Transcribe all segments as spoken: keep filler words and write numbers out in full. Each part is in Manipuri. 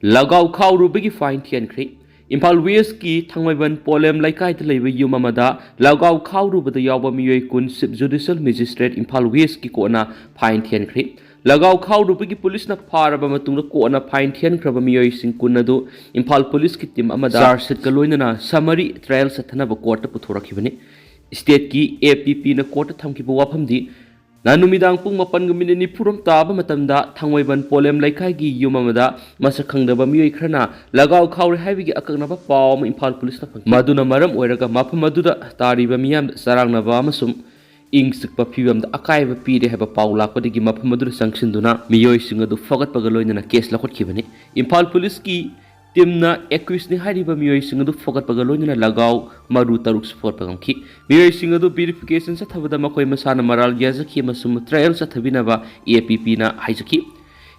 ꯂꯒꯥꯎ ꯈꯥꯎꯔꯨꯕꯒꯤ ꯐꯥꯏꯟ ꯊꯤꯍꯟꯈ꯭ꯔꯦ꯫ ꯏꯝꯐꯥꯜ ꯋꯦꯁꯀꯤ ꯊꯥꯡꯃꯩꯕꯟ ꯄꯣꯂꯦꯝ ꯂꯩꯀꯥꯏꯗ ꯂꯩꯕ ꯌꯨꯝ ꯑꯃꯗ ꯂꯒꯥꯎ ꯈꯥꯎꯔꯨꯕꯗ ꯌꯥꯎꯕ ꯃꯤꯑꯣꯏ ꯀꯨꯟ ꯆꯤꯐ ꯖꯨꯗꯤꯁꯤꯌꯦꯜ ꯃꯦꯖꯤꯁꯇ꯭ꯔꯦꯠ ꯏꯝꯐꯥꯜ ꯋꯦꯁꯀꯤ ꯀꯣꯔꯠꯅ ꯐꯥꯏꯟ ꯊꯤꯍꯟꯈ꯭ꯔꯦ꯫ ꯂꯒꯥꯎ ꯈꯥꯎꯔꯨꯕꯒꯤ ꯄꯨꯂꯤꯁꯅ ꯐꯥꯔꯕ ꯃꯇꯨꯡꯗ ꯀꯣꯔꯠꯅ ꯐꯥꯏꯟ ꯊꯤꯍꯟꯈ꯭ꯔꯕ ꯃꯤꯑꯣꯏꯁꯤꯡ ꯀꯨꯟ ꯑꯗꯨ ꯏꯝꯐꯥꯜ ꯄꯨꯂꯤꯁꯀꯤ ꯇꯤꯝ ꯑꯃꯗ ꯆꯥꯔꯖ ꯁꯤꯠꯀ ꯂꯣꯏꯅꯅ ꯁꯃꯔꯤ ꯇ꯭ꯔꯥꯌꯦꯜ ꯆꯠꯊꯅꯕ ꯀꯣꯔꯠꯇ ꯄꯨꯊꯣꯔꯛꯈꯤꯕꯅꯤ꯫ ꯁ꯭ꯇꯦꯠꯀꯤ ꯑꯦ ꯄꯤ ꯄꯤꯅ ꯀꯣꯔꯠꯇ ꯊꯝꯈꯤꯕ ꯋꯥꯐꯝꯗꯤ, ꯅ ꯅꯨꯃꯤꯗꯥꯡ ꯄꯨꯡ ꯃꯥꯄꯟꯒ ꯃꯤꯅꯤꯠ ꯅꯤꯐꯨꯔꯣꯝ ꯇꯥꯕ ꯃꯇꯝꯗ ꯊꯥꯡꯃꯩꯕꯟ ꯄꯣꯂꯦꯝ ꯂꯩꯀꯥꯏꯒꯤ ꯌꯨꯝ ꯑꯃꯗ ꯃꯁꯛ ꯈꯪꯗꯕ ꯃꯤꯑꯣꯏ ꯈꯔꯅ ꯂꯒꯥꯎ ꯈꯥꯎꯔꯦ ꯍꯥꯏꯕꯒꯤ ꯑꯀꯛꯅꯕ ꯄꯥꯎ ꯑꯃ ꯏꯝꯐꯥꯜ ꯄꯨꯂꯤꯁꯅ ꯐꯪꯈꯤ꯫ ꯃꯗꯨꯅ ꯃꯔꯝ ꯑꯣꯏꯔꯒ ꯃꯐꯝ ꯑꯗꯨꯗ ꯇꯥꯔꯤꯕ ꯃꯤꯌꯥꯝꯗ ꯆꯔꯥꯡꯅꯕ ꯑꯃꯁꯨꯡ ꯏꯪ ꯆꯤꯛꯄ ꯐꯤꯕꯝꯗ ꯑꯀꯥꯏꯕ ꯄꯤꯔꯦ ꯍꯥꯏꯕ ꯄꯥꯎ ꯂꯥꯛꯄꯗꯒꯤ ꯃꯐꯝ ꯑꯗꯨꯗ ꯆꯪꯁꯤꯟꯗꯨꯅ ꯃꯤꯑꯣꯏꯁꯤꯡ ꯑꯗꯨ ꯐꯒꯠꯄꯒ ꯂꯣꯏꯅꯅ ꯀꯦꯁ ꯂꯧꯈꯠꯈꯤꯕꯅꯤ꯫ ꯏꯝꯐꯥꯜ ꯄꯨꯂꯤꯁꯀꯤ ꯇꯤꯝꯅ ꯑꯦꯀ꯭ꯌꯨꯁꯅꯤ ꯍꯥꯏꯔꯤꯕ ꯃꯤꯑꯣꯏꯁꯤꯡ ꯑꯗꯨ ꯐꯒꯠꯄꯒ ꯂꯣꯏꯅꯅ ꯂꯒꯥꯎ ꯃꯔꯨ ꯇꯔꯨꯛ ꯁꯨ ꯐꯒꯠꯄ ꯉꯝꯈꯤ꯫ ꯃꯤꯑꯣꯏꯁꯤꯡ ꯑꯗꯨ ꯚꯦꯔꯤꯐꯤꯀꯦꯁꯟ ꯆꯠꯊꯕꯗ ꯃꯈꯣꯏ ꯃꯁꯥꯅ ꯃꯔꯥꯜ ꯌꯥꯖꯈꯤ ꯑꯃꯁꯨꯡ ꯇ꯭ꯔꯥꯌꯦꯜ ꯆꯠꯊꯕꯤꯅꯕ ꯑꯦ ꯄꯤ ꯄꯤꯅ ꯍꯥꯏꯖꯈꯤ꯫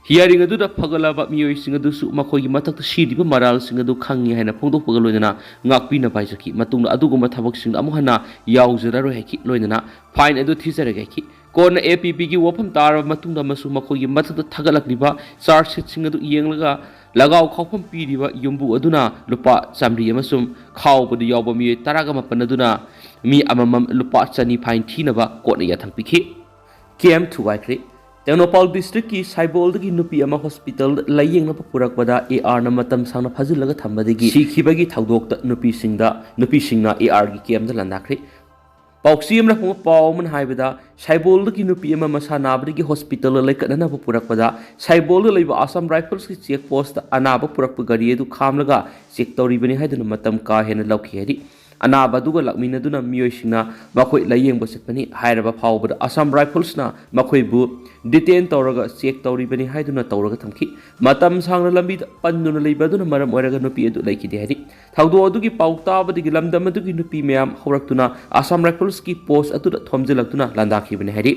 ꯍꯤꯌꯥꯔꯤꯡ ꯑꯗꯨꯗ ꯐꯒꯠꯂꯕ ꯃꯤꯑꯣꯏꯁꯤꯡ ꯑꯗꯨꯁꯨ ꯃꯈꯣꯏꯒꯤ ꯃꯊꯛꯇ ꯁꯤꯔꯤꯕ ꯃꯔꯥꯜꯁꯤꯡ ꯑꯗꯨ ꯈꯪꯉꯤ ꯍꯥꯏꯅ ꯐꯣꯡꯗꯣꯛꯄꯒ ꯂꯣꯏꯅꯅ ꯉꯥꯛꯄꯤꯅꯕ ꯍꯥꯏꯖꯈꯤ꯫ ꯃꯇꯨꯡꯗ ꯑꯗꯨꯒꯨꯝꯕ ꯊꯕꯛꯁꯤꯡꯗ ꯑꯃꯨꯛ ꯍꯟꯅ ꯌꯥꯎꯖꯔꯔꯣꯏ ꯍꯥꯏꯈꯤ꯫ ꯂꯣꯏꯅꯅ ꯐꯥꯏꯟ ꯑꯗꯨ ꯊꯤꯖꯔꯒꯦ ꯍꯥꯏꯈꯤ꯫ ꯀꯣꯟꯅ ꯑꯦ ꯄꯤ ꯄꯤꯒꯤ ꯋꯥꯐꯝ ꯇꯥꯔꯕ ꯃꯇꯨꯡꯗ ꯑꯃꯁꯨꯡ ꯃꯈꯣꯏꯒꯤ ꯃꯊꯛꯇ ꯊꯥꯒꯠꯂꯛꯂꯤꯕ ꯆꯥꯔꯖ ꯁꯤꯠꯁꯤꯡ ꯑꯗꯨ ꯌꯦꯡꯂꯒ ꯂꯒꯥꯎ ꯈꯥꯎꯐꯝ ꯄꯤꯔꯤꯕ ꯌꯨꯝꯕꯨ ꯑꯗꯨꯅ ꯂꯨꯄꯥ ꯆꯥꯃꯔꯤ ꯑꯃꯁꯨꯡ ꯈꯥꯎꯕꯗ ꯌꯥꯎꯕ ꯃꯤꯑꯣꯏ ꯇꯔꯥꯒ ꯃꯥꯄꯟ ꯑꯗꯨꯅ ꯃꯤ ꯑꯃꯃꯝ ꯂꯨꯄꯥ ꯆꯅꯤ ꯐꯥꯏꯟ ꯊꯤꯅꯕ ꯀꯣꯔꯠꯅ ꯌꯥꯊꯪ ꯄꯤꯈꯤ꯫ ꯀꯦꯝ ꯊꯨꯒꯥꯏꯈ꯭ꯔꯦ꯫ ꯇꯦꯡꯅꯧꯄꯥꯜ ꯗꯤꯁꯇ꯭ꯔꯤꯛꯀꯤ ꯁꯥꯏꯕꯣꯜꯗꯒꯤ ꯅꯨꯄꯤ ꯑꯃ ꯍꯣꯁꯄꯤꯇꯥꯜꯗ ꯂꯥꯌꯦꯡꯅꯕ ꯄꯨꯔꯛꯄꯗ ꯑꯦ ꯑꯥꯔꯅ ꯃꯇꯝ ꯁꯥꯡꯅ ꯐꯥꯖꯤꯜꯂꯒ ꯊꯝꯕꯗꯒꯤ ꯁꯤꯈꯤꯕꯒꯤ ꯊꯧꯗꯣꯛꯇ ꯅꯨꯄꯤꯁꯤꯡꯗ, ꯅꯨꯄꯤꯁꯤꯡꯅ ꯑꯦ ꯑꯥꯔꯒꯤ ꯀꯦꯝꯗ ꯂꯥꯟꯗꯥꯈ꯭ꯔꯦ꯫ ꯄꯥꯎꯆꯦ ꯑꯃꯅ ꯐꯣꯡꯕ ꯄꯥꯎ ꯑꯃꯅ ꯍꯥꯏꯕꯗ, ꯁꯥꯏꯕꯣꯜꯗꯒꯤ ꯅꯨꯄꯤ ꯑꯃ ꯃꯁꯥ ꯅꯥꯕꯗꯒꯤ ꯍꯣꯁꯄꯤꯇꯥꯜꯗ ꯂꯥꯌꯦꯡꯅꯕ ꯄꯨꯔꯛꯄꯗ ꯁꯥꯏꯕꯣꯜꯗ ꯂꯩꯕ ꯑꯁꯥꯝ ꯔꯥꯏꯐꯜꯁꯀꯤ ꯆꯦꯛ ꯄꯣꯁꯇ ꯑꯅꯥꯕ ꯄꯨꯔꯛꯄ ꯒꯥꯔꯤ ꯑꯗꯨ ꯈꯥꯝꯂꯒ ꯆꯦꯛ ꯇꯧꯔꯤꯕꯅꯤ ꯍꯥꯏꯗꯨꯅ ꯃꯇꯝ ꯀꯥ ꯍꯦꯟꯅ ꯂꯧꯈꯤ ꯍꯥꯏꯔꯤ꯫ ꯑꯅꯥꯕ ꯑꯗꯨꯒ ꯂꯥꯛꯃꯤꯟꯅꯗꯨꯅ ꯃꯤꯑꯣꯏꯁꯤꯡꯅ ꯃꯈꯣꯏ ꯂꯥꯌꯦꯡꯕ ꯆꯠꯄꯅꯤ ꯍꯥꯏꯔꯕ ꯐꯥꯎꯕꯗ ꯑꯁꯥꯝ ꯔꯥꯏꯐꯜꯁꯅ ꯃꯈꯣꯏꯕꯨ ꯗꯤꯇꯦꯟ ꯇꯧꯔꯒ ꯆꯦꯛ ꯇꯧꯔꯤꯕꯅꯤ ꯍꯥꯏꯗꯨꯅ ꯇꯧꯔꯒ ꯊꯝꯈꯤ꯫ ꯃꯇꯝ ꯁꯥꯡꯅ ꯂꯝꯕꯤꯗ ꯄꯟꯗꯨꯅ ꯂꯩꯕ ꯑꯗꯨꯅ ꯃꯔꯝ ꯑꯣꯏꯔꯒ ꯅꯨꯄꯤ ꯑꯗꯨ ꯂꯩꯈꯤꯗꯦ ꯍꯥꯏꯔꯤ꯫ ꯊꯧꯗꯣꯛ ꯑꯗꯨꯒꯤ ꯄꯥꯎ ꯇꯥꯕꯗꯒꯤ ꯂꯝꯗꯝ ꯑꯗꯨꯒꯤ ꯅꯨꯄꯤ ꯃꯌꯥꯝ ꯍꯧꯔꯛꯇꯨꯅ ꯑꯁꯥꯝ ꯔꯥꯏꯐꯜꯁꯀꯤ ꯄꯣꯁ ꯑꯗꯨꯗ ꯊꯣꯝꯖꯤꯜꯂꯛꯇꯨꯅ ꯂꯥꯟꯗꯥꯈꯤꯕꯅꯤ ꯍꯥꯏꯔꯤ꯫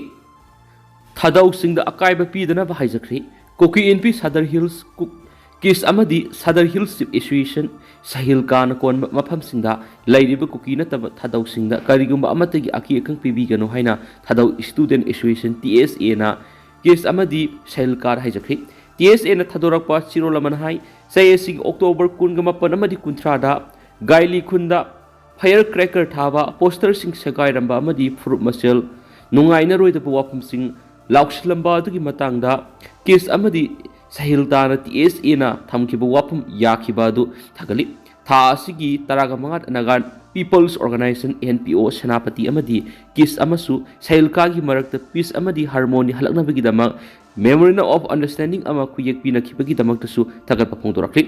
ꯊꯥꯗꯧꯁꯤꯡꯗ ꯑꯀꯥꯏꯕ ꯄꯤꯗꯅꯕ ꯍꯥꯏꯖꯈ꯭ꯔꯤ꯫ ꯀꯨꯀꯤ ꯏꯟꯄꯤ ꯁꯗꯔ ꯍꯤꯜꯁ ꯀꯨꯛ ꯀꯤꯁ ꯑꯃꯗꯤ ꯁꯗꯔ ꯍꯤꯜꯁ ꯆꯤꯐ ꯑꯦꯁꯣꯁꯤꯌꯦꯁꯟ, ꯁꯍꯤꯜꯀꯥꯅ ꯀꯣꯟꯕ ꯃꯐꯝꯁꯤꯡꯗ ꯂꯩꯔꯤꯕ ꯀꯨꯀꯤ ꯅꯠꯇꯕ ꯊꯥꯗꯧꯁꯤꯡꯗ ꯀꯔꯤꯒꯨꯝꯕ ꯑꯃꯠꯇꯒꯤ ꯑꯀꯤ ꯑꯈꯪ ꯄꯤꯕꯤꯒꯅꯨ ꯍꯥꯏꯅ ꯊꯥꯗꯧ ꯁ꯭ꯇꯨꯗꯦꯟ ꯑꯦꯁꯣꯁꯤꯌꯦꯁꯟ, ꯇꯤ ꯑꯦꯁ ꯑꯦꯅ, ꯀꯤꯁ ꯑꯃꯗꯤ ꯁꯍꯤꯜꯀꯥꯗ ꯍꯥꯏꯖꯈ꯭ꯔꯤ꯫ ꯇꯤ ꯑꯦꯁ ꯑꯦꯅ ꯊꯥꯗꯣꯔꯛꯄ ꯆꯦꯔꯣꯜ ꯑꯃꯅ ꯍꯥꯏ, ꯆꯍꯤ ꯑꯁꯤꯒꯤ ꯑꯣꯛꯇꯣꯕꯔ ꯀꯨꯟꯒ ꯃꯥꯄꯟ ꯑꯃꯗꯤ ꯀꯨꯟꯊ꯭ꯔꯥꯗ ꯒꯥꯏꯂꯤ ꯈꯨꯟꯗ ꯐꯥꯌꯔ ꯀ꯭ꯔꯦꯀꯔ ꯊꯥꯕ, ꯄꯣꯁꯇꯔꯁꯤꯡ ꯁꯦꯒꯥꯏꯔꯝꯕ ꯑꯃꯗꯤ ꯐꯨꯔꯨꯞ ꯃꯁꯦꯜ ꯅꯨꯡꯉꯥꯏꯅꯔꯣꯏꯗꯕ ꯋꯥꯐꯝꯁꯤꯡ ꯂꯥꯎꯁꯤꯜꯂꯝꯕ ꯑꯗꯨꯒꯤ ꯃꯇꯥꯡꯗ ꯀꯦꯁ ꯑꯃꯗꯤ ꯁꯍꯤꯜ ꯇꯥꯅ ꯇꯤ ꯑꯦꯁ ꯑꯦꯅ ꯊꯝꯈꯤꯕ ꯋꯥꯐꯝ ꯌꯥꯈꯤꯕ ꯑꯗꯨ ꯊꯥꯒꯠꯂꯤ꯫ ꯊꯥ ꯑꯁꯤꯒꯤ ꯇꯔꯥꯃꯉꯥꯗ Naga peoples organisation, N P O, ꯁꯦꯅꯥꯄꯇꯤ ꯑꯃꯗꯤ ꯀꯤꯁ ꯑꯃꯁꯨ ꯁꯍꯤꯜꯀꯥꯒꯤ ꯃꯔꯛꯇ ꯄꯤꯁ ꯑꯃꯗꯤ ꯍꯥꯔꯃꯣꯅꯤ ꯍꯜꯂꯛꯅꯕꯒꯤꯗꯃꯛ Memorandum of Understanding ꯑꯃ ꯈꯨꯌꯦꯛ ꯄꯤꯅꯈꯤꯕꯒꯤꯗꯃꯛꯇꯁꯨ ꯊꯥꯒꯠꯄ ꯐꯣꯡꯗꯣꯔꯛꯂꯤ꯫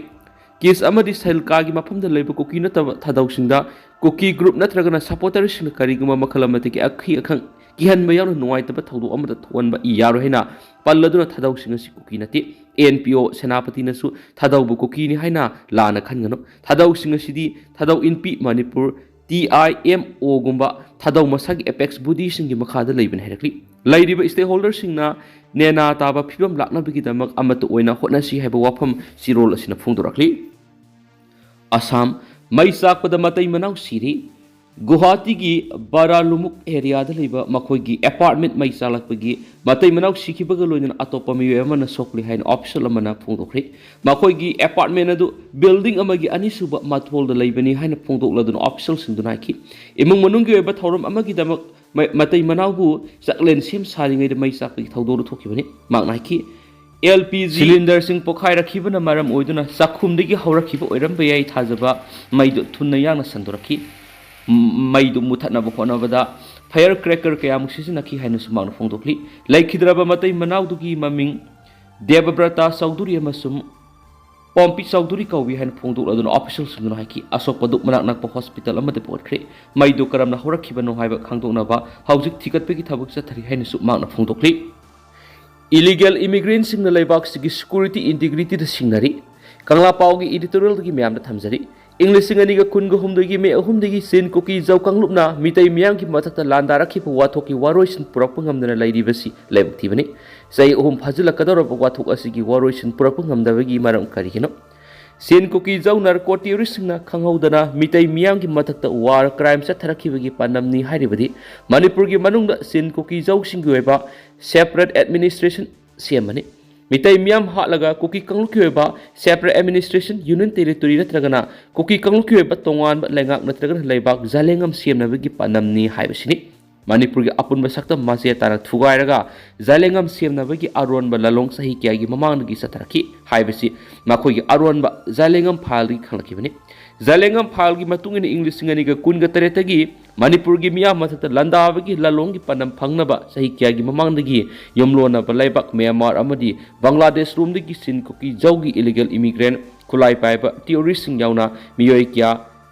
ꯀꯤꯁ ꯑꯃꯗꯤ ꯁꯍꯤꯜꯀꯥꯒꯤ ꯃꯐꯝꯗ ꯂꯩꯕ ꯀꯨꯀꯤ ꯅꯠꯇꯕ ꯊꯥꯗꯧꯁꯤꯡꯗ ꯀꯨꯀꯤ ꯒ꯭ꯔꯨꯞ ꯅꯠꯇ꯭ꯔꯒꯅ ꯁꯄꯣꯔꯇꯔꯁꯤꯡꯅ ꯀꯔꯤꯒꯨꯝꯕ ꯃꯈꯜ ꯑꯃꯗꯒꯤ ꯑꯀꯤ ꯑꯈꯪ ꯀꯤꯍꯟꯕ ꯌꯥꯎꯅ ꯅꯨꯡꯉꯥꯏꯇꯕ ꯊꯧꯗꯣꯛ ꯑꯃꯗ ꯊꯣꯛꯍꯟꯕ ꯌꯥꯔꯣꯏ ꯍꯥꯏꯅ ꯄꯜꯂꯗꯨꯅ ꯊꯥꯗꯧꯁꯤꯡ ꯑꯁꯤ ꯀꯨꯀꯤ ꯅꯠꯇꯦ꯫ ꯑꯦꯟ ꯄꯤ ꯑꯣ ꯁꯦꯅꯥꯄꯇꯤꯅꯁꯨ ꯊꯥꯗꯧꯕꯨ ꯀꯨꯀꯤꯅꯤ ꯍꯥꯏꯅ ꯂꯥꯟꯅ ꯈꯟꯒꯅꯨ꯫ ꯊꯥꯗꯧꯁꯤꯡ ꯑꯁꯤꯗꯤ ꯊꯥꯗꯧ ꯏꯟꯄꯤ ꯃꯅꯤꯄꯨꯔ, ꯇꯤ ꯑꯥꯏ ꯑꯦꯝ ꯑꯣꯒꯨꯝꯕ ꯊꯥꯗꯧ ꯃꯁꯥꯒꯤ ꯑꯦꯄꯦꯛꯁ ꯕꯣꯗꯤꯁꯤꯡꯒꯤ ꯃꯈꯥꯗ ꯂꯩꯕꯅꯤ ꯍꯥꯏꯔꯛꯂꯤ꯫ ꯂꯩꯔꯤꯕ ꯁ꯭ꯇꯦꯛꯍꯣꯜꯗꯔꯁꯤꯡꯅ ꯅꯦꯅꯥ ꯇꯥꯕ ꯐꯤꯕꯝ ꯂꯥꯛꯅꯕꯒꯤꯗꯃꯛ ꯑꯃꯠꯇ ꯑꯣꯏꯅ ꯍꯣꯠꯅꯁꯤ ꯍꯥꯏꯕ ꯋꯥꯐꯝ ꯆꯦꯔꯣꯜ ꯑꯁꯤꯅ ꯐꯣꯡꯗꯣꯔꯛꯂꯤ꯫ ꯑꯁꯥꯝ, ꯃꯩ ꯆꯥꯛꯄꯗ ꯃꯇꯩ ꯃꯅꯥꯎ ꯁꯤꯔꯤ꯫ ꯒꯨꯋꯥꯍꯥꯇꯤꯒꯤ ꯕꯥꯔꯥꯂꯨꯃꯨꯛ ꯑꯦꯔꯤꯌꯥꯗ ꯂꯩꯕ ꯃꯈꯣꯏꯒꯤ ꯑꯦꯄꯥꯔꯠꯃꯦꯟ ꯃꯩ ꯆꯥꯛꯂꯛꯄꯒꯤ ꯃꯇꯩ ꯃꯅꯥꯎ ꯁꯤꯈꯤꯕꯒ ꯂꯣꯏꯅꯅ ꯑꯇꯣꯞꯄ ꯃꯤꯑꯣꯏ ꯑꯃꯅ ꯁꯣꯛꯂꯤ ꯍꯥꯏꯅ ꯑꯣꯐꯤꯁꯤꯌꯦꯜ ꯑꯃꯅ ꯐꯣꯡꯗꯣꯛꯈ꯭ꯔꯦ꯫ ꯃꯈꯣꯏꯒꯤ ꯑꯦꯄꯥꯔꯠꯃꯦꯟ ꯑꯗꯨ ꯕꯤꯜꯗꯤꯡ ꯑꯃꯒꯤ ꯑꯅꯤꯁꯨꯕ ꯃꯊꯣꯜꯗ ꯂꯩꯕꯅꯤ ꯍꯥꯏꯅ ꯐꯣꯡꯗꯣꯛꯂꯗꯨꯅ ꯑꯣꯐꯤꯁꯤꯌꯦꯜꯁꯤꯡꯗꯨꯅ ꯍꯥꯏꯈꯤ꯫ ꯏꯃꯨꯡ ꯃꯅꯨꯡꯒꯤ ꯑꯣꯏꯕ ꯊꯧꯔꯝ ꯑꯃꯒꯤꯗꯃꯛ ꯃ-, ꯃꯇꯩ ꯃꯅꯥꯎꯕꯨ ꯆꯥꯛꯂꯦꯟ ꯁꯦꯝ ꯁꯥꯔꯤꯉꯩꯗ ꯃꯩ ꯆꯥꯛꯄꯒꯤ ꯊꯧꯗꯣꯛ ꯑꯗꯨ ꯊꯣꯛꯈꯤꯕꯅꯤ꯫ ꯃꯍꯥꯛꯅ ꯍꯥꯏꯈꯤ, ꯑꯦꯜ ꯄꯤ ꯖꯤ ꯁꯤꯂꯤꯟꯗꯔꯁꯤꯡ ꯄꯣꯈꯥꯏꯔꯛꯈꯤꯕꯅ ꯃꯔꯝ ꯑꯣꯏꯗꯨꯅ ꯆꯥꯛꯈꯨꯝꯗꯒꯤ ꯍꯧꯔꯛꯈꯤꯕ ꯑꯣꯏꯔꯝꯕ ꯌꯥꯏ ꯊꯥꯖꯕ ꯃꯩꯗꯨ ꯊꯨꯅ ꯌꯥꯡꯅ ꯁꯟꯗꯣꯔꯛꯈꯤ꯫ ꯃ-, ꯃꯩꯗꯨ ꯃꯨꯊꯠꯅꯕ ꯍꯣꯠꯅꯕꯗ ꯐꯥꯌꯔ ꯀ꯭ꯔꯦꯀꯔ ꯀꯌꯥꯃꯨꯛ ꯁꯤꯖꯤꯟꯅꯈꯤ ꯍꯥꯏꯅꯁꯨ ꯃꯍꯥꯛꯅ ꯐꯣꯡꯗꯣꯛꯂꯤ꯫ ꯂꯩꯈꯤꯗ꯭ꯔꯕ ꯃꯇꯩ ꯃꯅꯥꯎꯗꯨꯒꯤ ꯃꯃꯤꯡ ꯗꯦꯕꯕ꯭ꯔꯇꯥ ꯆꯧꯙꯨꯔꯤ ꯑꯃꯁꯨꯡ ꯄꯣꯝꯄꯤ ꯆꯧꯙꯨꯔꯤ ꯀꯧꯏ ꯍꯥꯏꯅ ꯐꯣꯡꯗꯣꯛꯂꯗꯨꯅ ꯑꯣꯐꯤꯁꯤꯌꯦꯜꯁꯤꯡꯗꯨꯅ ꯍꯥꯏꯈꯤ꯫ ꯑꯁꯣꯛꯄꯗꯨ ꯃꯅꯥꯛ ꯅꯛꯄ ꯍꯣꯁꯄꯤꯇꯥꯜ ꯑꯃꯗ ꯄꯨꯈꯠꯈ꯭ꯔꯦ꯫ ꯃꯩꯗꯨ ꯀꯔꯝꯅ ꯍꯧꯔꯛꯈꯤꯕꯅꯣ ꯍꯥꯏꯕ ꯈꯪꯗꯣꯛꯅꯕ ꯍꯧꯖꯤꯛ ꯊꯤꯒꯠꯄꯒꯤ ꯊꯕꯛ ꯆꯠꯊꯔꯤ ꯍꯥꯏꯅꯁꯨ ꯃꯍꯥꯛꯅ ꯐꯣꯡꯗꯣꯛꯂꯤ꯫ Illegal ꯏꯃꯤꯒ꯭ꯔꯦꯟꯁꯤꯡꯅ ꯂꯩꯕꯥꯛꯁꯤꯒꯤ security ꯏꯟꯇꯤꯒ꯭ꯔꯤꯇꯤꯗ ꯁꯤꯡꯅꯔꯤ꯫ ꯀꯪꯂꯥ ꯄꯥꯎꯒꯤ ꯏꯗꯤꯇꯣꯔꯤꯌꯦꯜꯗꯒꯤ ꯃꯌꯥꯝꯗ ꯊꯝꯖꯔꯤ꯫ ꯏꯪ ꯂꯤꯁꯤꯡ ꯑꯅꯤꯒ ꯀꯨꯟꯒ ꯍꯨꯝꯗꯣꯏꯒꯤ ꯃꯦ ꯑꯍꯨꯝꯗꯒꯤ ꯆꯤꯟ ꯀꯨꯀꯤ ꯖꯧ ꯀꯥꯡꯂꯨꯞꯅ ꯃꯤꯇꯩ ꯃꯤꯌꯥꯝꯒꯤ ꯃꯊꯛꯇ ꯂꯥꯟꯗꯥꯔꯛꯈꯤꯕ ꯋꯥꯊꯣꯛꯀꯤ ꯋꯥꯔꯣꯏꯁꯤꯟ ꯄꯨꯔꯛꯄ ꯉꯝꯗꯅ ꯂꯩꯔꯤꯕꯁꯤ ꯂꯥꯏꯕꯛ ꯊꯤꯕꯅꯤ꯫ ꯆꯍꯤ ꯑꯍꯨꯝ ꯐꯥꯖꯤꯜꯂꯛꯀꯗꯧꯔꯕ ꯋꯥꯊꯣꯛ ꯑꯁꯤꯒꯤ ꯋꯥꯔꯣꯏꯁꯤꯟ ꯄꯨꯔꯛꯄ ꯉꯝꯗꯕꯒꯤ ꯃꯔꯝ ꯀꯔꯤꯒꯤꯅꯣ? ꯆꯤꯟ ꯀꯨꯀꯤ ꯖꯧ ꯅꯥꯔꯀꯣ ꯇꯦꯔꯣꯔꯤꯁꯁꯤꯡꯅ ꯈꯪꯍꯧꯗꯅ ꯃꯤꯇꯩ ꯃꯤꯌꯥꯝꯒꯤ ꯃꯊꯛꯇ ꯋꯥꯔ ꯀ꯭ꯔꯥꯏꯝ ꯆꯠꯊꯔꯛꯈꯤꯕꯒꯤ ꯄꯥꯟꯗꯝꯅꯤ ꯍꯥꯏꯔꯤꯕꯗꯤ ꯃꯅꯤꯄꯨꯔꯒꯤ ꯃꯅꯨꯡꯗ ꯆꯤꯟ ꯀꯨꯀꯤ ꯖꯧꯁꯤꯡꯒꯤ ꯑꯣꯏꯕ ꯁꯦꯄꯔꯦꯠ ꯑꯦꯗꯃꯤꯅꯤꯁꯇ꯭ꯔꯦꯁꯟ ꯁꯦꯝꯕꯅꯤ꯫ ꯃꯤꯇꯩ ꯃꯤꯌꯥꯝ ꯍꯥꯠꯂꯒ ꯀꯨꯀꯤ ꯀꯥꯡꯂꯨꯞꯀꯤ ꯑꯣꯏꯕ separate administration, union territory ꯅꯠꯇ꯭ꯔꯒꯅ ꯀꯨꯀꯤ ꯀꯥꯡꯂꯨꯞꯀꯤ ꯑꯣꯏꯕ ꯇꯣꯉꯥꯟꯕ ꯂꯩꯉꯥꯛ ꯅꯠꯇ꯭ꯔꯒꯅ ꯂꯩꯕꯥꯛ ꯖꯂꯦꯡꯉꯝ ꯁꯦꯝꯅꯕꯒꯤ ꯄꯥꯟꯗꯝꯅꯤ ꯍꯥꯏꯕꯁꯤꯅꯤ꯫ ꯃꯅꯤꯄꯨꯔꯒꯤ ꯑꯄꯨꯟꯕ ꯁꯛꯇꯝ ꯃꯆꯦ ꯇꯥꯅ ꯊꯨꯒꯥꯏꯔꯒ ꯖꯂꯦꯡꯉꯝ ꯁꯦꯝꯅꯕꯒꯤ ꯑꯔꯣꯟꯕ ꯂꯥꯂꯣꯡ ꯆꯍꯤ ꯀꯌꯥꯒꯤ ꯃꯃꯥꯡꯗꯒꯤ ꯆꯠꯊꯔꯛꯈꯤ ꯍꯥꯏꯕꯁꯤ ꯃꯈꯣꯏꯒꯤ ꯑꯔꯣꯟꯕ ꯖꯂꯦꯡꯉꯝ ꯐꯥꯏꯜꯗꯒꯤ ꯈꯪꯂꯛꯈꯤꯕꯅꯤ꯫ ꯖꯂꯦꯡꯉꯝ ꯐꯥꯏꯜꯒꯤ ꯃꯇꯨꯡ ꯏꯟꯅ ꯏꯪ ꯂꯤꯁꯤꯡ ꯑꯅꯤꯒ ꯀꯨꯟꯒ ꯇꯔꯦꯠꯇꯒꯤ ꯃꯅꯤꯄꯨꯔꯒꯤ ꯃꯤꯌꯥꯝ ꯃꯊꯛꯇ ꯂꯥꯟꯗꯥꯕꯒꯤ ꯂꯥꯂꯣꯡꯒꯤ ꯄꯥꯟꯗꯝ ꯐꯪꯅꯕ ꯆꯍꯤ ꯀꯌꯥꯒꯤ ꯃꯃꯥꯡꯗꯒꯤ ꯌꯨꯝꯂꯣꯟꯅꯕ ꯂꯩꯕꯥꯛ ꯃ꯭ꯌꯥꯟꯃꯥꯔ ꯑꯃꯗꯤ ꯕꯪꯒ꯭ꯂꯥꯗꯦꯁ ꯔꯣꯝꯗꯒꯤ ꯆꯤꯟ ꯀꯨꯀꯤ ꯖꯧꯒꯤ illegal immigrant, ꯈꯨꯠꯂꯥꯏ ꯄꯥꯏꯕ terroristꯁꯤꯡ ꯌꯥꯎꯅ ꯃꯤꯑꯣꯏ ꯀꯌꯥ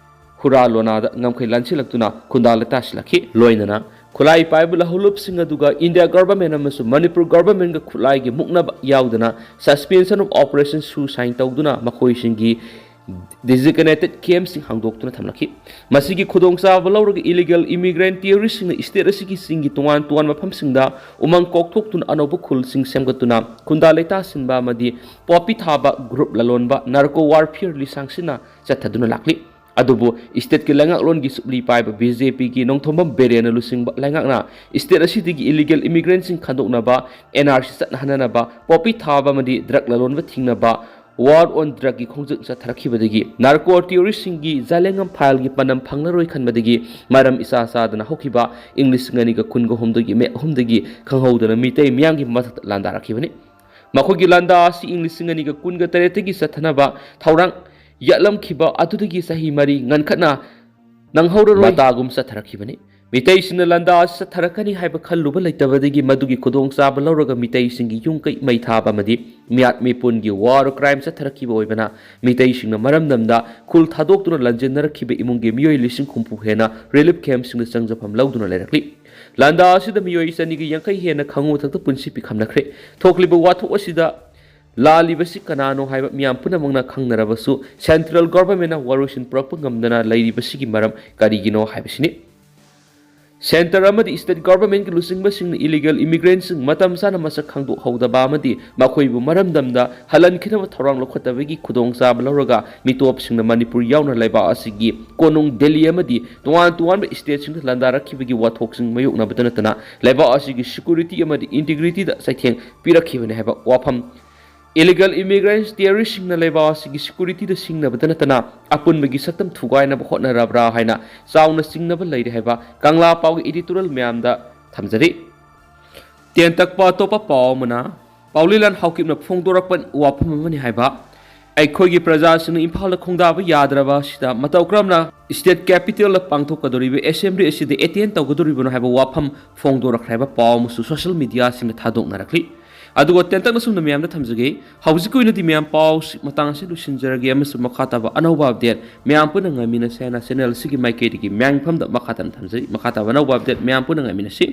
ꯍꯨꯔꯥ ꯂꯣꯅꯥꯗ ꯉꯝꯈꯩ ꯂꯥꯟꯁꯤꯜꯂꯛꯇꯨꯅ ꯈꯨꯟꯗꯥ ꯂꯩꯇꯥꯁꯤꯜꯂꯛꯈꯤ꯫ ꯂꯣꯏꯅꯅ ꯈꯨꯠꯂꯥꯏ ꯄꯥꯏꯕ ꯂꯧꯍꯧꯂꯨꯞꯁꯤꯡ ꯑꯗꯨꯒ India government ꯑꯃꯁꯨꯡ ꯃꯅꯤꯄꯨꯔ governmentꯒ ꯈꯨꯠꯂꯥꯏꯒꯤ ꯃꯨꯛꯅꯕ ꯌꯥꯎꯗꯅ suspension of operationꯁꯨ sign ꯇꯧꯗꯨꯅ ꯃꯈꯣꯏꯁꯤꯡꯒꯤ designated campꯁꯤꯡ ꯍꯥꯡꯗꯣꯛꯇꯨꯅ ꯊꯝꯂꯛꯈꯤ꯫ ꯃꯁꯤꯒꯤ ꯈꯨꯗꯣꯡꯆꯥꯕ ꯂꯧꯔꯒ illegal immigrant terroristꯁꯤꯡꯅ state ꯑꯁꯤꯒꯤ ꯆꯤꯡꯒꯤ ꯇꯣꯉꯥꯟ ꯇꯣꯉꯥꯟꯕ ꯃꯐꯝꯁꯤꯡꯗ ꯎꯃꯪ ꯀꯣꯛꯊꯣꯛꯇꯨꯅ ꯑꯅꯧꯕ ꯈꯨꯜꯁꯤꯡ ꯁꯦꯝꯒꯠꯇꯨꯅ ꯈꯨꯟꯗꯥ ꯂꯩꯇꯥꯁꯤꯟꯕ ꯑꯃꯗꯤ poppy ꯊꯥꯕ group ꯂꯂꯣꯟꯕ narco warfare ꯂꯤꯁꯥꯡꯁꯤꯟꯅ ꯆꯠꯊꯗꯨꯅ ꯂꯥꯛꯂꯤ꯫ ꯑꯗꯨꯕꯨ stateꯀꯤ ꯂꯩꯉꯥꯛꯂꯣꯟꯒꯤ ꯁꯨꯞꯂꯤ ꯄꯥꯏꯕ BJPꯒꯤ ꯅꯣꯡꯊꯣꯝꯕꯝ ꯕꯤꯔꯦꯟꯅ ꯂꯨꯆꯤꯡꯕ ꯂꯩꯉꯥꯛꯅ state ꯑꯁꯤꯗꯒꯤ illegal immigrantꯁꯤꯡ ꯈꯟꯗꯣꯛꯅꯕ, NRC ꯆꯠꯅꯍꯟꯅꯅꯕ, poppy ꯊꯥꯕ ꯑꯃꯗꯤ drug ꯂꯂꯣꯟꯕ ꯊꯤꯡꯅꯕ war on drugꯀꯤ ꯈꯣꯡꯖꯪ ꯆꯠꯊꯔꯛꯈꯤꯕꯗꯒꯤ narco terroristꯁꯤꯡꯒꯤ ꯖꯂꯦꯡꯉꯝ ꯐꯥꯏꯜꯒꯤ ꯄꯥꯟꯗꯝ ꯐꯪꯂꯔꯣꯏ ꯈꯟꯕꯗꯒꯤ ꯃꯔꯝ ꯏꯆꯥ ꯆꯥꯗꯅ ꯍꯧꯈꯤꯕ ꯏꯪ ꯂꯤꯁꯤꯡ ꯑꯅꯤꯒ ꯀꯨꯟꯒ ꯑꯍꯨꯝꯗꯒꯤ ꯃꯦ ꯑꯍꯨꯝꯗꯒꯤ ꯈꯪꯍꯧꯗꯅ ꯃꯤꯇꯩ ꯃꯤꯌꯥꯝꯒꯤ ꯃꯊꯛꯇ ꯂꯥꯟꯗꯥꯔꯛꯈꯤꯕꯅꯤ꯫ ꯃꯈꯣꯏꯒꯤ ꯂꯥꯟꯗꯥ ꯑꯁꯤ ꯏꯪ ꯂꯤꯁꯤꯡ ꯑꯅꯤꯒ ꯀꯨꯟꯒ ꯇꯔꯦꯠꯇꯒꯤ ꯆꯠꯊꯅꯕ ꯊꯧꯔꯥꯡ ꯌꯥꯠꯂꯝꯈꯤꯕ ꯑꯗꯨꯗꯒꯤ ꯆꯍꯤ ꯃꯔꯤ ꯉꯟꯈꯠꯅ ꯅꯪꯍꯧꯔꯔꯣꯏ ꯃꯇꯥꯒꯨꯝ ꯆꯠꯊꯔꯛꯈꯤꯕꯅꯤ꯫ ꯃꯤꯇꯩꯁꯤꯡꯅ ꯂꯥꯟꯗꯥ ꯑꯁꯤ ꯆꯠꯊꯔꯛꯀꯅꯤ ꯍꯥꯏꯕ ꯈꯜꯂꯨꯕ ꯂꯩꯇꯕꯗꯒꯤ ꯃꯗꯨꯒꯤ ꯈꯨꯗꯣꯡꯆꯥꯕ ꯂꯧꯔꯒ ꯃꯤꯇꯩꯁꯤꯡꯒꯤ ꯌꯨꯝ ꯀꯩ ꯃꯩ ꯊꯥꯕ ꯑꯃꯗꯤ ꯃꯤꯌꯥꯠ ꯃꯤꯄꯨꯟꯒꯤ war crime ꯆꯠꯊꯔꯛꯈꯤꯕ ꯑꯣꯏꯕꯅ ꯃꯤꯇꯩꯁꯤꯡꯅ ꯃꯔꯝꯗꯝꯗ ꯈꯨꯜ ꯊꯥꯗꯣꯛꯇꯨꯅ ꯂꯥꯟꯖꯦꯟꯅꯔꯛꯈꯤꯕ ꯏꯃꯨꯡꯒꯤ ꯃꯤꯑꯣꯏ ꯂꯤꯁꯤꯡ ꯍꯨꯝꯐꯨ ꯍꯦꯟꯅ relief campꯁꯤꯡꯗ ꯆꯪꯖꯐꯝ ꯂꯧꯗꯨꯅ ꯂꯩꯔꯛꯂꯤ꯫ ꯂꯥꯟꯗꯥ ꯑꯁꯤꯗ ꯃꯤꯑꯣꯏ ꯆꯅꯤꯒ ꯌꯥꯡꯈꯩ ꯍꯦꯟꯅ ꯈꯥꯉꯨ ꯃꯊꯛꯇ ꯄꯨꯟꯁꯤ ꯄꯤꯈꯝꯅꯈ꯭ꯔꯦ꯫ ꯊꯣꯛꯂꯤꯕ ꯋꯥꯊꯣꯛ ꯑꯁꯤꯗ ꯂꯥꯜꯂꯤꯕꯁꯤ ꯀꯅꯥꯅꯣ ꯍꯥꯏꯕ ꯃꯤꯌꯥꯝ ꯄꯨꯝꯅꯃꯛꯅ ꯈꯪꯅꯔꯕꯁꯨ central governmentꯅ ꯋꯥꯔꯣꯏꯁꯤꯟ ꯄꯨꯔꯛꯄ ꯉꯝꯗꯅ ꯂꯩꯔꯤꯕꯁꯤꯒꯤ ꯃꯔꯝ ꯀꯔꯤꯒꯤꯅꯣ ꯍꯥꯏꯕꯁꯤꯅꯤ꯫ Centre ꯑꯃꯗꯤ state governmentꯀꯤ ꯂꯨꯆꯤꯡꯕꯁꯤꯡꯅ illegal immigrantꯁꯤꯡ ꯃꯇꯝ ꯆꯥꯅ ꯃꯁꯛ ꯈꯪꯗꯣꯛꯍꯧꯗꯕ ꯑꯃꯗꯤ ꯃꯈꯣꯏꯕꯨ ꯃꯔꯝꯗꯝꯗ ꯍꯜꯍꯟꯈꯤꯅꯕ ꯊꯧꯔꯥꯡ ꯂꯧꯈꯠꯇꯕꯒꯤ ꯈꯨꯗꯣꯡꯆꯥꯕ ꯂꯧꯔꯒ ꯃꯤꯇꯣꯞꯁꯤꯡꯅ ꯃꯅꯤꯄꯨꯔ ꯌꯥꯎꯅ ꯂꯩꯕꯥꯛ ꯑꯁꯤꯒꯤ ꯀꯣꯅꯨꯡ ꯗꯦꯜꯂꯤ ꯑꯃꯗꯤ ꯇꯣꯉꯥꯟ ꯇꯣꯉꯥꯟꯕ stateꯁꯤꯡꯗ ꯂꯥꯟꯗꯥꯔꯛꯈꯤꯕꯒꯤ ꯋꯥꯊꯣꯛꯁꯤꯡ ꯃꯥꯌꯣꯛꯅꯕꯇ ꯅꯠꯇꯅ ꯂꯩꯕꯥꯛ ꯑꯁꯤꯒꯤ securityꯗ ꯑꯃꯗꯤ integrityꯗ ꯆꯩꯊꯦꯡ ꯄꯤꯔꯛꯈꯤꯕꯅꯤ ꯍꯥꯏꯕ ꯋꯥꯐꯝ꯫ Illegal immigrants, terroristꯁꯤꯡꯅ ꯂꯩꯕꯥꯛ ꯑꯁꯤꯒꯤ securityꯗ ꯁꯤꯡꯅꯕꯇ ꯅꯠꯇꯅ ꯑꯄꯨꯟꯕꯒꯤ ꯁꯛꯇꯝ ꯊꯨꯒꯥꯏꯅꯕ ꯍꯣꯠꯅꯔꯕ꯭ꯔꯥ ꯍꯥꯏꯅ ꯆꯥꯎꯅ ꯆꯤꯡꯅꯕ ꯂꯩꯔꯤ ꯍꯥꯏꯕ ꯀꯪꯂꯥ ꯄꯥꯎꯒꯤ editorial ꯃꯌꯥꯝꯗ ꯊꯝꯖꯔꯤ꯫ ꯇꯦꯟꯇꯛꯄ ꯑꯇꯣꯞꯄ ꯄꯥꯎ ꯑꯃꯅ, ꯄꯥꯎꯂꯤꯂꯥꯟ ꯍꯥꯎꯀꯤꯞꯅ ꯐꯣꯡꯗꯣꯔꯛꯄ ꯋꯥꯐꯝ ꯑꯃꯅꯤ ꯍꯥꯏꯕ꯫ ꯑꯩꯈꯣꯏꯒꯤ ꯄ꯭ꯔꯖꯥꯁꯤꯡꯅ ꯏꯝꯐꯥꯜꯗ ꯈꯣꯡꯗꯥꯕ ꯌꯥꯗ꯭ꯔꯕ ꯑꯁꯤꯗ ꯃꯇꯧ ꯀꯔꯝꯅ state capitalꯗ ꯄꯥꯡꯊꯣꯛꯀꯗꯧꯔꯤꯕ assembly ꯑꯁꯤꯗ attend ꯇꯧꯒꯗꯧꯔꯤꯕꯅꯣ ꯍꯥꯏꯕ ꯋꯥꯐꯝ ꯐꯣꯡꯗꯣꯔꯛꯈ꯭ꯔꯦ ꯍꯥꯏꯕ ꯄꯥꯎ ꯑꯃꯁꯨ social mediaꯁꯤꯡꯗ ꯊꯥꯗꯣꯛꯅꯔꯛꯂꯤ꯫ ꯑꯗꯨꯒ ꯇꯦꯟꯇꯛꯅ ꯁꯨꯝꯅ ꯃꯌꯥꯝꯗ ꯊꯝꯖꯒꯦ, ꯍꯧꯖꯤꯛꯀꯤ ꯑꯣꯏꯅꯗꯤ ꯃꯌꯥꯝ ꯄꯥꯎ ꯁꯤ-, ꯃꯇꯥꯡ ꯑꯁꯤ ꯂꯣꯏꯁꯤꯟꯖꯔꯒꯦ ꯑꯃꯁꯨꯡ ꯃꯈꯥ ꯇꯥꯕ ꯑꯅꯧꯕ update ꯃꯌꯥꯝ ꯄꯨꯟꯅ ꯉꯥꯏꯃꯤꯟꯅꯁꯦ ꯍꯥꯏꯅ channel ꯑꯁꯤꯒꯤ ꯃꯥꯏꯀꯩꯗꯒꯤ ꯃꯌꯥꯝꯒꯤ ꯃꯐꯝꯗ ꯃꯈꯥ ꯇꯥꯅ ꯊꯝꯖꯔꯤ꯫ ꯃꯈꯥ ꯇꯥꯕ ꯑꯅꯧꯕ update ꯃꯌꯥꯝ ꯄꯨꯟꯅ ꯉꯥꯏꯃꯤꯟꯅꯁꯤ꯫